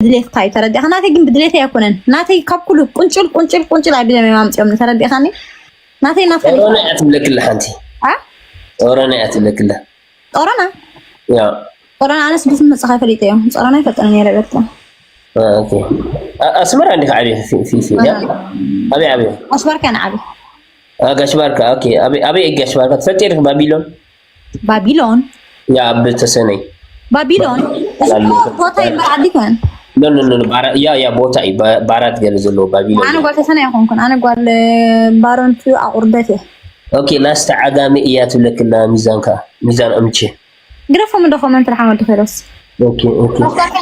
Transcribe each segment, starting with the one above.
ብድሌትካ እዩ፣ ተረዲእካ? ናተይ ግን ብድሌተይ ኣይኮነን። ናተይ ካብ ኩሉ ቁንጭል ቁንጭል ቁንጭል ኣቢሎም እዮም ኣምፅኦም፣ ተረዲእካኒ? ናተይ ናትካ ኦሮና እያ ትብለክላ ሓንቲ አ? ኦሮና እያ ትብለክላ ጦሮና ያ ጦሮና ኣነስ ብስም መፅኻ ይፈልጥ እዮም። ጦሮና ይፈልጥ ነይረ በርታ ኦኬ ኣስመራ እንዲኻ ዓብየ ፊፊ ያ ኣበይ ዓብየ ኣሽባርካ ንዓቢ ጋሽ ባርካ ኦኬ ኣበይ ጋሽ ባርካ ትፈልጥ ዲኺ ባቢሎን ባቢሎን ያ ኣብ ተሰነይ ባቢሎን እዚ እኮ ቦታ ይምበር ዓዲ ይኮነን ኖ ኖ ኖ ባራ ያ ያ ቦታ እዩ ባ- ባራት ገለ ዘለዎ ባቢሎን ኣነ ጓል ተሰነ ኣይኮንኩን ኣነ ጓል ባሮንቱ ኣቁርደት እየ ኦኬ ላስታ ዓጋሚ እያ ትብለክላ ሚዛን ከ ሚዛን ኣምቼ ግደፎም እንዶ ኮመንት ርሓመ ድኸይሮስ ኦኬ ኦኬ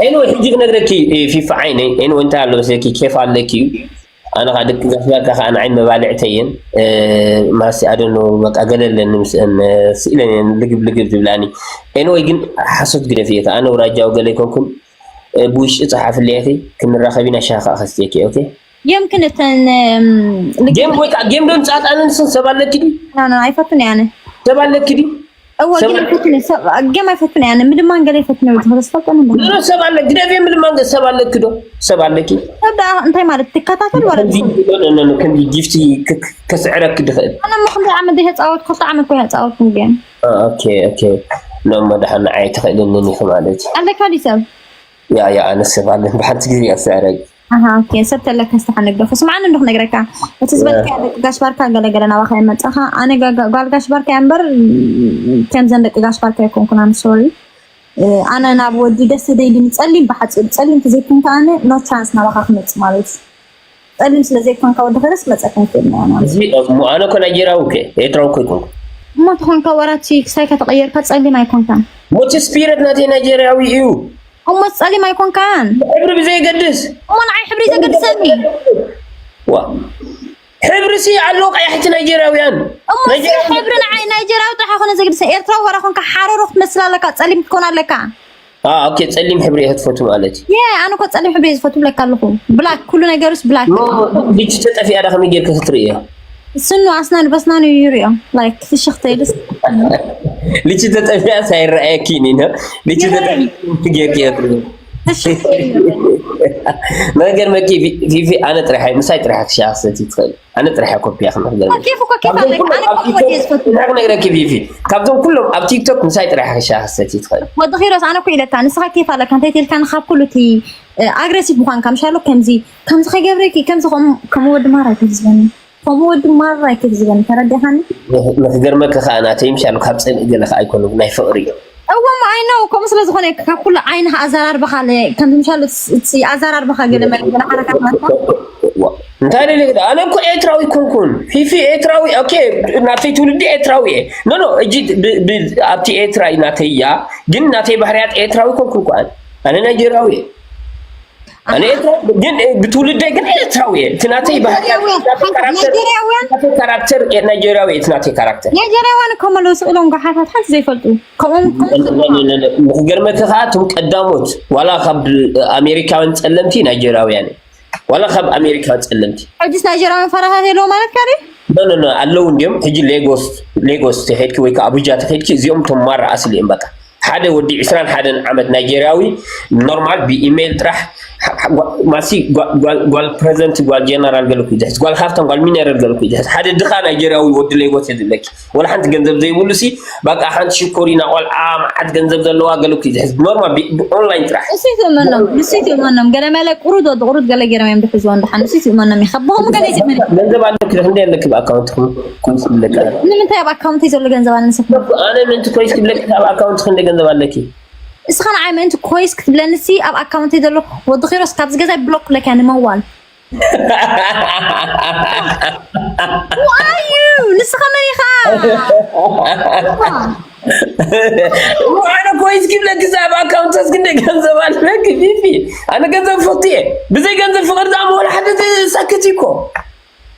ኤንወይ ሕጂ ክነግረኪ ፊፋ ዓይነይ ኤንወይ እንታይ ኣሎ መስለኪ ኬፍ ኣለኪ እዩ ኣነ ካ ደቂ ጋሽ ባርካ ከዓ ንዓይ መባልዕተየን ማሲ ኣደኖ በቃ ገለለኒ ምስአን ስኢለን እየን ልግብ ልግብ ዝብላኒ ኤንወይ ግን ሓሶት ግደፍ እየ ኣነ ውራጃው ገለ ይኮንኩም ብውሽጢ ፀሓፍልያተይ ክንራኸብ ኢና ሻኻ ከስትየኪ ኦኬ የምክን እተን ጌም ወይ ከዓ ጌም ዶ ንፃወት ኣነ ንስን ሰብ ኣለኪ ድዩ ኣይፈቱን እየ ኣነ ሰብ ኣለኪ ድዩ እወ ግን ኣይፈቱን እየ ሰብ ጌም ኣይፈቱን እየ ኣነ ምልማን ገለ ይፈቱን እየ ተስፋ ቀን እንደ ኖ ሰብ ኣለ ግደፍ ምልማን ገ- ሰብ ኣለኪ ዶ ሰብ ኣለኪ ሰብ ደኣ እንታይ ማለት ትከታተል ወላ ከምዚ ኖ፣ ኖ፣ ኖ፣ ከምዚ ጊፍቲ ክ- ክ- ከስዕረኪ ድኽእል ኣነ ምኽንዲ ዓመት ዲህ ፃወት ክልተ ዓመት ኮይ ፃወት ጌም ኦኬ ኦኬ ኖ መድሓን ንዓይ ትኽእልንን ኢኺ ማለት እዩ ኣለካ ዲ ሰብ ያ ያ ኣነ ሰብ ኣለኒ ብሓንቲ ግዜ እያ ዝስዕረኪ ኣሃ ኦኬ ሰብ ተለካ ስተሓ ንግደፉ ስምዓኒ እንዶ ክነግረካ እቲ ዝበልካ ደቂ ጋሽ ባርካ ገለገለ ናባኻ የመጻኻ ኣነ ጋ- ጋ- ጓል ጋሽ ባርካ እያ እምበር ከምዘን ደቂ ጋሽ ባርካ ኣይኮንኩን ኣም ሶሪ ኣነ ናብ ወዲ ደስ ደይልኒ ጸሊም ብሓጺር ጸሊም ተዘይኮንካ ኣነ ኖ ቻንስ ናባኻ ክመጽእ ማለት እዩ ጸሊም ስለ ዘይኮንካ ወዲ ኸረስ መጸካ ይክእል ነው እዚ እሞ ኣነ እኮ ናይጀሪያዊ እኮ ኤርትራዊ እኮ ይኮንኩ እሞ ተኾንካ ወራቲ ክሳይ ከተቐየርካ ጸሊም ኣይኮንካን ሞቲ ስፒረት ናተይ ናይጀሪያዊ እዩ እሞ ጸሊም ኣይኮንካን ሕብሪ ብዘይገድስ እሞ ንዓይ ሕብሪ ዘገድሰኒ ዋ ሕብሪ ሲ ኣለዉ ቀያሕቲ ናይጀሪያውያን እሞ ሲ ሕብሪ ንዓይ ናይጀሪያዊ ጥራሕ ኮነ ዘግድሰ ኤርትራዊ ወራ ኮንካ ሓረሮ ክትመስል ኣለካ ጸሊም ክትኮን ኣለካ ኦኬ ጸሊም ሕብሪ እየ ክትፈቱ ማለት እዩ የ ኣነ ኮ ጸሊም ሕብሪ እየ ዝፈቱ ብለካ ኣለኹ ብላክ ኩሉ ነገሩስ ብላክ ልጅ ተጠፊኣ ዳ ከመይ ጌርክ ክትርእዮ ስኑ ኣስናን በስናኑ ይሪኦ ላይክ ፍሽኽተ ኢልስ ልጅ ተጠፊኣ ሳይረኣየኪ ኒኖ ልጅ ተጠፊኣ ጌርክ እየ ትርእዮ ነገር መኪ ፊፊ ኣነ ጥራሕ ምሳይ ጥራሕ ክሻሰት ይትኽእል ኣነ ጥራሕ ኮፒያ ክነግር ኬፍ እኮ ኬፍ ኣለካ ኣነ ኮኮ ዝፈቱ ነግረኪ ፊፊ ካብዞም ኩሎም ኣብ ቲክቶክ ምሳይ ጥራሕ ክሻሰት ይትኽእል ወዲ ኺሮስ ኣነ እኮ ኢለካ ንስኻ ኬፍ ኣለካ እንታይ ትልካ ንኻብ ኩሉ እቲ ኣግሬሲቭ ምዃንካ ምሻሎ ከምዚ ከምዚ ከይገብረኪ ከምዚ ከም- ከም ወዲ ማራ ኣይተዝበኒ ከም ወዲ ማራ ኣይተዝበኒ ተረዲኻኒ ንክገርመኪ ከዓ ናተይ ምሻሎ ካብ ፅልኢ ገለ ከዓ ኣይኮኑ ናይ ፍቅሪ እዩ እወ እሞ ኣይ ነው ከምኡ ስለ ዝኾነ ካብ ኩሉ ዓይንኻ ኣዘራርባኻ ለ- ከምዚ ምሻሎ እቲ ኣዘራርባኻ ገለ መለ ገለ ሓረካት ናትካ እንታይ ደለ ኣነ እኮ ኤርትራዊ ኮንኩን ፊፊ ኤርትራዊ ኦኬ ናተይ ትውልዲ ኤርትራዊ እየ ኖ ኖ እጂ ብ- ብ- ኣብቲ ኤርትራ እዩ ናተይ እያ ግን ናተይ ባህርያት ኤርትራዊ ኮንኩን እኮ ኣነ ኣነ ናይጀሪያዊ እየ ኣነ ኤርትራዊ ግን ብትውልደይ ግን ኤርትራዊ እየ እቲ ናተይ ባህርያት ናተይ ካራክተር ናይጀሪያውያን ናተይ ካራክተር ናይጀሪያዊ እየ እቲ ናተይ ካራክተር ናይጀሪያውያን እኮ መለሱ ኢሎም ጋሓታት ሓንቲ ዘይፈልጡ ከምኦም ከምኦም ንክገርመኪ ከዓ እቶም ቀዳሞት ዋላ ካብ ኣሜሪካውያን ፀለምቲ ናይጀሪያውያን እዮም ዋላ ካብ ኣሜሪካ ፀለምቲ ሕጅስ ናይጀሪያውያን ፈራታት የለዎ ማለት ካሪ ኖ ኖ ኣለዉ እንዲዮም ሕጂ ሌጎስ ሌጎስ ተኸድኪ ወይ ከዓ ኣቡጃ ተኸድኪ እዚኦም እቶም ማራ ኣስሊ እዮም በቃ ሓደ ወዲ ዕስራን ሓደን ዓመት ናይጀርያዊ ኖርማል ብኢሜይል ጥራሕ ማሲ ጓል ፕረዘንት ጓል ጀነራል ገለኩ ይድሕዝ ጓል ሃፍታም ጓል ሚነረል ገለኩ ይድሕዝ ሓደ ድኻ ናይጀርያዊ ወዲ ሌጎስ የድለኪ ወላ ሓንቲ ገንዘብ ዘይብሉ ሲ በቃ ሓንቲ ሽኮሪና ቆልዓ መዓት ገንዘብ ዘለዋ ገለኩ ይድሕዝ ኖርማል ብኦንላይን ጥራሕ ንሱ ይትእመኖም ንሱ ይትእመኖም ገለ መለ ቁሩድ ወዲ ቁሩድ ገለ ገይሮም እዮም ድሕዝዎ እንድሓን ንሱ ይትእመኖም እዩ ከብኹም ገለ ይትእመን ገንዘብ ኣለኪ ክንደ ኣለኪ ብኣካውንትኩም ኮይስ ይብለካ ንምንታይ ኣብ ኣካውንተይ ዘሎ ገንዘብ ኣነሰ ኣነ ምንቲ ኮይስ ክብለኪ ኣብ ኣካውንት ክንደ ገንዘብ ኣለኪ እስኻ ንዓይ ምእንቲ ኮይስ ክትብለኒ ሲ ኣብ ኣካውንተይ ዘሎ ወዲ ኺሮስ ካብዚ ገዛ ብሎክ ክብለካ እያ ንመዋል ዋዩ ንስኻ መን ኢኻ ኣነ ኮይስ ክብለኪ ዛ ኣብ ኣካውንት እስክንደ ገንዘብ ኣለኪ ፊፊ ኣነ ገንዘብ ፈቱ እየ ብዘይ ገንዘብ ፍቅሪ ዛሞ ወላ ሓደ ሰክት እኮ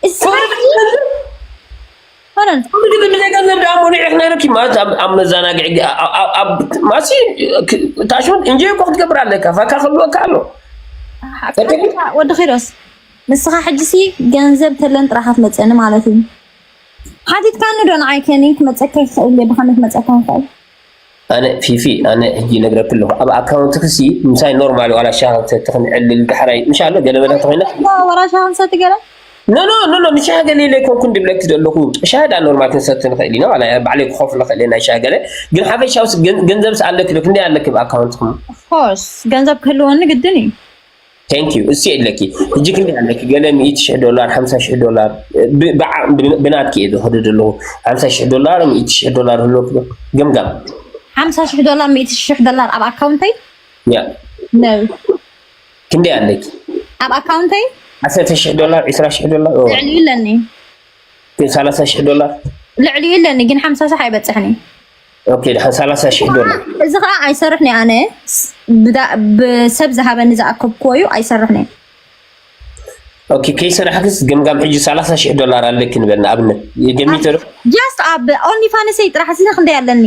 እስኻ ሆነን ፍቅሪ ግን ብዘይ ገንዘብ ዳሞ ንዕክ ነረኪ ማለት ኣብ ኣብ መዘናግዒ ግ- ኣብ- ኣብ- ኣብ ማሲ ታሽውን እንጀ እኮ ክትገብር ኣለካ ፋካ ክህልወካ ኣሎ ወዲ ኺሮስ ንስኻ ሕጂ ሲ ገንዘብ ተለን ጥራሓት መፀኒ ማለት እዩ ሓቲትካኒ ዶ ንዓይ ከኒ ክመፀካ ይኽእል እየ ብኸመይ ክመፀካ ይኽእል ኣነ ፊፊ ኣነ ሕጂ ነግረክ ኣለኹ ኣብ ኣካውንት ክሲ ምሳይ ኖርማል ዋላ ሻ ክትሰቲ ክንዕልል ዳሕራይ ምሽ ኣሎ ገለ በላ ተኾይና ወራሻ ክንሰቲ ገለ ኖ ኖ ኖ ኖ ንሻ ገለ ኢለ ኮንኩን ድብለክ ዘለኹ ሻ ዳ ኖርማል ክንሰቲ ንኽእል ኢና ዋላ ባዕለይ ክኸፍሎ ክእል ናይ ሻ ገለ ግን ሓፈሻውስ ገንዘብስ ኣለክ ዶ ክንደይ ኣለክ ኣብ ኣካውንትኩም ኦፍኮርስ ገንዘብ ክህልወኒ ግድን እዩ Thank you እሱ የለኪ ሕጂ ክንደይ ኣለኪ ገለ ሚእቲ ሽሕ ዶላር ሓምሳ ሽሕ ዶላር ብናትኪ እየ ዝኸዶ ዘለኹ ሓምሳ ሽሕ ዶላር ሚእቲ ሽሕ ዶላር ህልወኪ ዶ ገምጋም ሓምሳ ሽሕ ዶላር ሚእቲ ሽሕ ዶላር ኣብ ኣካውንተይ ያ ነው ክንደይ ኣለኪ ኣብ ኣካውንተይ ዓሰርተ ሽሕ ዶላር ዒስራ ሽሕ ዶላር ልዕሊ ኣለኒ ግን ሰላሳ ሽሕ ዶላር ልዕሊ ኣለኒ ግን ሓምሳ ሽሕ ኣይበፅሕኒ ኦኬ ድሓን ሰላሳ ሽሕ ዶላር እዚ ከዓ ኣይሰርሕኒ ኣነ ብሰብ ዝሃበኒ ዝኣከብክዎ እዩ ኣይሰርሕኒ ኦኬ ከይሰራሕክስ ገምጋም ሕጂ ሰላሳ ሽሕ ዶላር ኣለኪ ንበል ንኣብነት ገሚተ ዶ just ኣብ ኦንሊ ፋንሰይ ጥራሕ እዚ ክንደይ ኣለኒ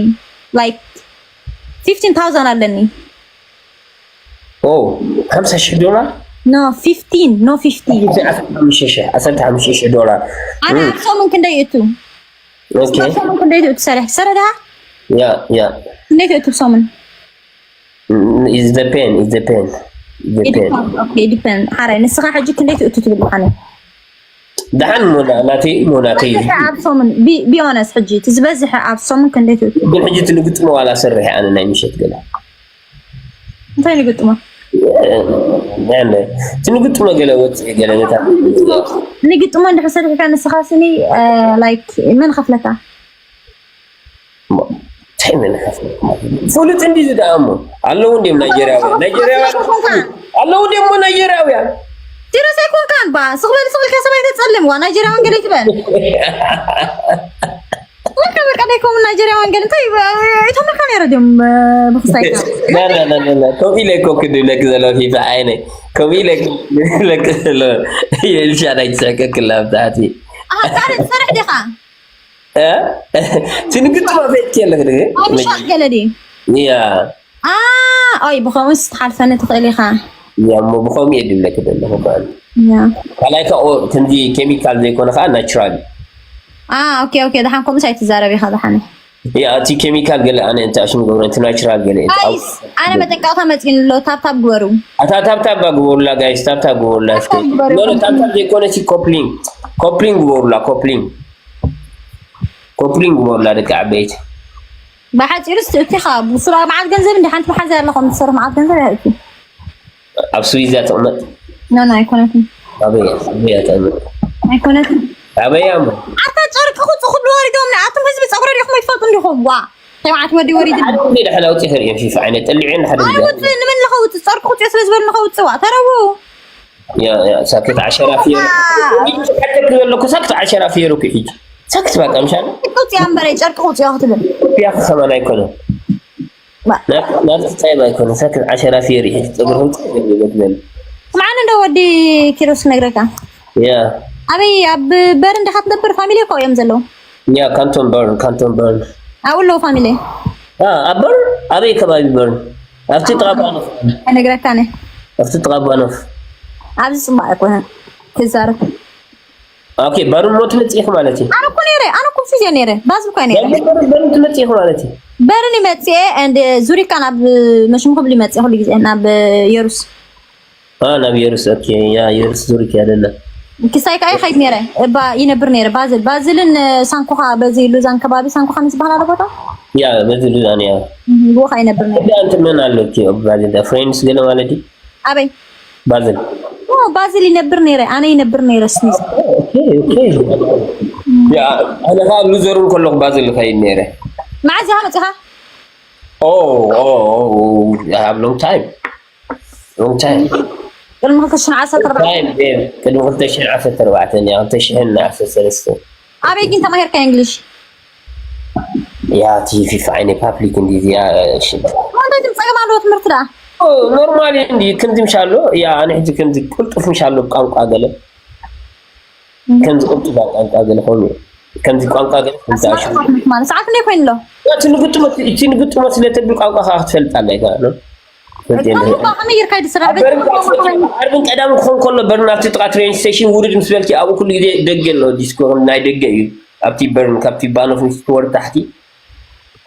like fifteen thousand ኣለኒ ኦ ሓምሳ ሽሕ ዶላር no fifteen no fifty ዓሰርተ ሓሙሽተ ዶላር ኣነ ኣብ ሰሙን ክንደይ እቱ ሰሙን ክንደይ ትእቱ ሰሪሕ ትሰረ ድሃ ያ ያ ክንደይ ትእቱ ሰሙን is the pain is the pain the pain depend ሓራይ ንስኻ ሕጂ ክንደይ ትእቱ ትብል ሓነ ደሓን ሞና ናተይ ሞናተይ ኣብ ሰሙን be honest ሕጂ እቲ ዝበዝሐ ኣብ ሰሙን ክንደይ ትእቱ ግን ሕጂ ትንግጥሞ ዋላ ስርሕ ኣነ ናይ ምሸት ገለ እንታይ ንግጥሞ ትንግጥሞ ገለ ወፅእ ገለ ነታ ንግጥሞ እንድሕር ሰሪሕካ ንስኻ ስኒ like መን ከፍለካ ፍሉጥ እንዲ ዝደኣሞ ኣለዉ እንዲም ናይጀርያውያን ናይጀርያውያን ኣለዉ እንዲሞ ናይጀርያውያን ዲረስ ኣይኮንካን ባ ስቕበል ስቕልካ ሰብኣይ ተፀልም ዋ ናይጀርያውያን ገለ ትበል ወካ በቃ ናይ ከምኡ ናይጀርያውያን ገለ እንታይ ይተመርካ ነረ ድም ብክስታይ ከምኡ ኢለ እኮ ክድብለክ ዘሎ ፊፋ ዓይነ ከምኡ ኢለ ክድብለክ ዘሎ የልሻ ናይ ትስሕቀክላ ብታሕቲ ሰራሕ ዲኻ ትንግጥማ ፈትኪ ኣለክ ድ ምሻ ገለ ድዩ ያ ኣይ ብኸምኡስ ትሓልፈኒ ትኽእል ኢኻ ያ እሞ ብኸምኡ እየ ድብለክ ዘለኹ በል ያ ካልኣይ ከዓ ከምዚ ኬሚካል ዘይኮነ ከዓ ናቹራል ኦኬ ኦኬ ደሓን ከምኡስ ኣይትዛረብ ኢኻ ደሓነ ያ እቲ ኬሚካል ገለ ኣነ እንተ ኣሽሙ ገብረ እቲ ናቹራል ገለ ጋይስ ኣነ መጠንቀቕታ መፂኡኒ ኣሎ ታብታብ ግበሩ ኣታ ታብታብ ግበሩላ ጋይስ ታብታብ ግበሩላ እስኪ ታብታብ ግበሩ። ኖ ኖ ታብታብ ዘይኮነ ሲ ኮፕሊንግ ኮፕሊንግ ግበሩላ ኮፕሊንግ ኮፕሊንግ ግበሩላ ደቂ ዓበይቲ ብሓፂሩ ስትእቲ ኻ ብሱራ መዓት ገንዘብ እንዲ ሓንቲ መሓዛ ኣለኹም ትሰርሑ መዓት ገንዘብ ያእቲ ኣብ ስዊዝ እያ ትቕመጥ ኖ ኖ ኣይኮነትን ኣበይ እያ ኣበይ እያ ትቕመጥ ኣይኮነትን ኣበይ እያ እሞ ኣታ ጨርቂ ኹ ጽኹብ ወሪዶም ንኣቶም ህዝቢ ጸጉሪ ዲኹም ኣይትፈልጡ እንዲኹም ዋ ተባዕት ወዲ ወሪድ ሓደ ወዲ ደሕና ውፅእ ተርእዮም ፊፋ ዓይነት ጠሊዑ ሓደ ኣይ ውፅእ ንመን ንኸውፅእ ጸርቂ ኹ ስለ ዝበሉ ንኸውፅእ ዋ ተረው ያ ያ ሳክት ዓሸራ ፍየሩ ሓተክ ዘለኩ ሳክት ዓሸራ ፍየሩ ክሒድ ሳክት ባቃ ምሻል ውፅያ እምበረይ ጨርቂ ውፅያ ክትብል ያ ከማን ኣይኮነ ናብቲ ታይ ኣይኮነ ሳክት ዓሸራ ፍየሩ ይሕድ ፀጉሪ ህውፅ ገለ ስምዓኒ እንዶ ወዲ ኪሮስ ክነግረካ ያ ኣበይ ኣብ በርን ዲኻ ትነብር ፋሚሊ እኮ እዮም ዘለዉ ያ ካንቶን በርን ካንቶን በርን ኣብኡ ኣለዉ ፋሚሊ ኣብ በርን ኣበይ ከባቢ በርን ኣብቲ ጥቓ ባኖፍ ኣይነግረካነ ኣብቲ ጥቓ ባኖፍ ኣብዚ ፅቡቅ ኣይኮነን ትዛረብ ኦኬ በርን ሞ ትመፅእ ኢኺ ማለት እዩ ኣነ እኮ ነይረ ኣነ እኮ ፊዜ ነይረ ባዝ እኮ ነይረ በርን ትመፅእ ኢኺ ማለት እዩ በርን ይመፅእ and ዙሪካ ናብ መሽሙ ክብል ይመፅእ ኩሉ ግዜ ናብ የሩስ ናብ የሩስ ኦኬ ያ የሩስ ዙሪክ ያደለ ክሳይ ከዓ ይኸይድ ነይረ እባ ይነብር ነይረ ባዝል ባዝልን ሳንኮኻ በዚ ሉዛን ከባቢ ሳንኮኻ ምስ ዝበሃል ኣሎ ቦታ ያ በዚ ሉዛን ያ ብኡ ከዓ ይነብር ነይረ እንት መን ኣሎ ባዝል ፍሬንድስ ገለ ማለት እዩ ኣበይ ባዝል ባዝል ይነብር ነይረ ኣነ ይነብር ነይረ ስሚዝ ኣነ ከዓ ሉዘርን ከለኩ ባዝል ይኸይድ ነይረ መዓዝ ኢኻ መፂኻ have long time long time ቅድሚ ክልተ ሽሕን ዓሰርተ ኣርባዕተን ቅድሚ ክልተ ሽሕን ዓሰርተ ኣርባዕተን እያ ክልተ ሽሕን ዓሰርተ ሰለስተ ኣበይ ግን ተማሂርካ እንግሊሽ ያ እቲ ፊፋ ዓይነ ፓብሊክ እንዲዚ ያ እንታይ ትም ፀገም ኣለዎ ትምህርቲ ደኣ ኖርማል እንዲ ከምዚ ምሻሎ ያ ኣነ ሕጂ ከምዚ ቅልጡፍ ምሻሎ ቋንቋ ገለ ከምዚ ቅልጡፍ ቋንቋ ገለ ከምኡ ከምዚ ቋንቋ ገለ ማለት ሰዓት እንደ ኮይኑ ኣሎ እቲ ንግጥሞ እቲ ንግጥሞ ስለ ተብል ቋንቋ ከዓ ክትፈልጥ ኣለካ ከመይ ጌርካ ይድስራሕ ዓርብን ቀዳም ክኾን ከሎ በርን ኣብቲ ጥቃ ትሬን ስቴሽን ውርድ ምስ በልኪ ኣብኡ ኩሉ ግዜ ደገ ኣሎ ዲስኮ ናይ ደገ እዩ ኣብቲ በርን ካብቲ ባኖፍ ንስትወር ታሕቲ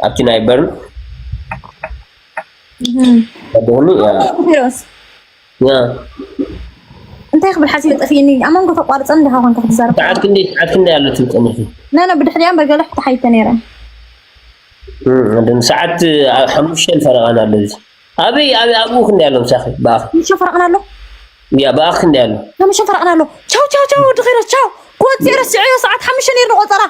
ኣብቲ ናይ በርን ኣቦኹም ያ ሄሮስ ያ እንታይ ክብል ሓሲበ ጠፊእኒ። ኣብ መንጎ ተቋርፀን እንዲኻ ኮንካ ክትዛረብ ሰዓት ክንደይ ሰዓት ክንደይ ኣሎ ትብል ጸኒሕኪ? ነነ ብድሕሪኣ በገለ ሕተሓይተ ነይረ። እም፣ ሰዓት ኣብ ሓሙሽተ ፈረቓን ኣሎ እዚ። ኣበይ ኣበይ ኣብኡ ክንደይ ኣሎ ምሳኺ? ብኣኺ ምሸ ፈረቕና ኣሎ ያ ብኣኺ ክንደይ ኣሎ? ከምሸ ፈረቕና ኣሎ። ቻው ቻው ቻው ወዲ ኸይረ ቻው። ክወፅእ ረስዐዮ ሰዓት ሓሙሽተ ነይሩ ቆፀራ።